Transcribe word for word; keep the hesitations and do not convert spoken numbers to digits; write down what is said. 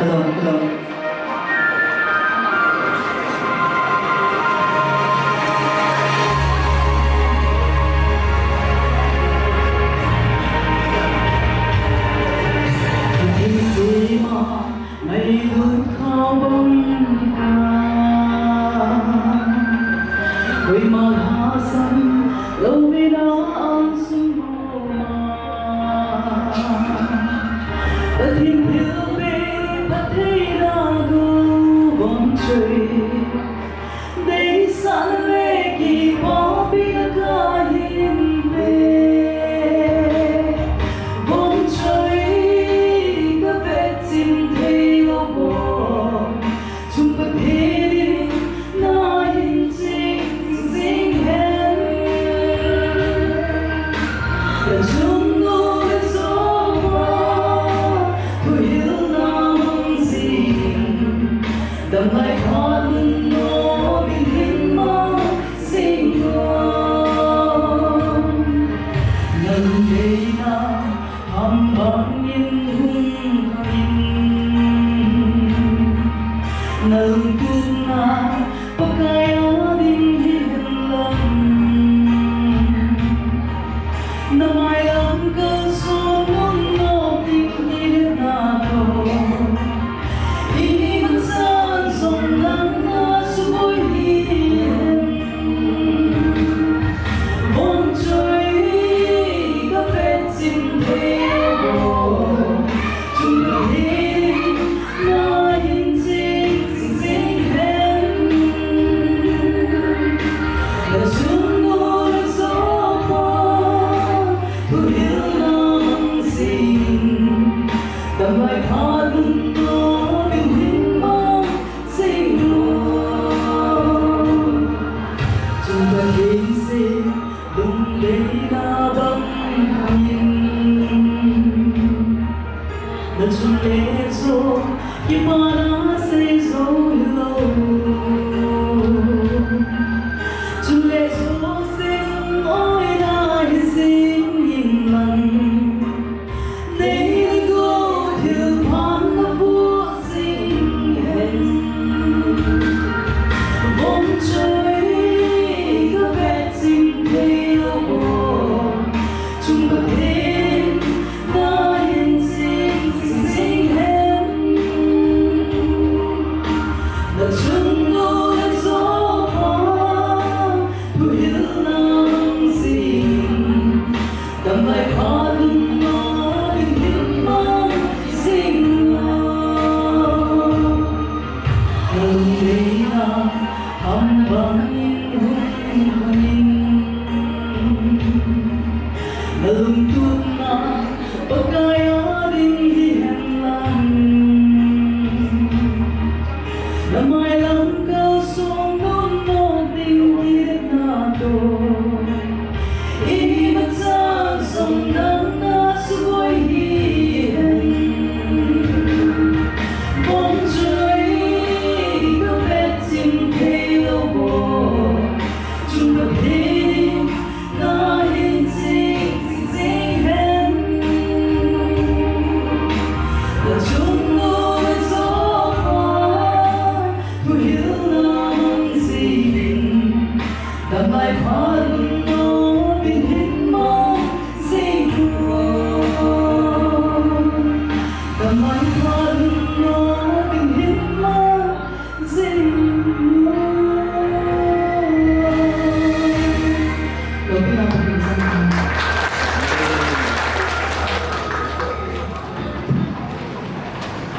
Hello, hello. Pathen sema ngailut kha bang hita. Koima lhasam louvin a angsung mama. Pathen thilpeh phattheina thu vangchoi. Deisahna le kipapina kahin pe. Vangchoi kavet chim thei lou bou. Chung Pathen in nahin ching jing hen. Nachung nung le chapa thuhilna mang jing. Damlai phat nung nom in hin mang jing o. Nang deina Ham bangin hung in, nalungtupna Pakai a ding hihen lang. Namai lam kalson nung nom ding hihen lang. Imasan jong nang na suboi hihen. Vangchoi kavet chim thei lou bou. Chung Pathen in nahin ching jing hen. Nachung nung le chapa thuhilna mang jing. Damlai phat nung nom in hin mang jing o. Chung Pathen seh lungdeina bang hangin. Nachung le chapa kipana sei jou hilou.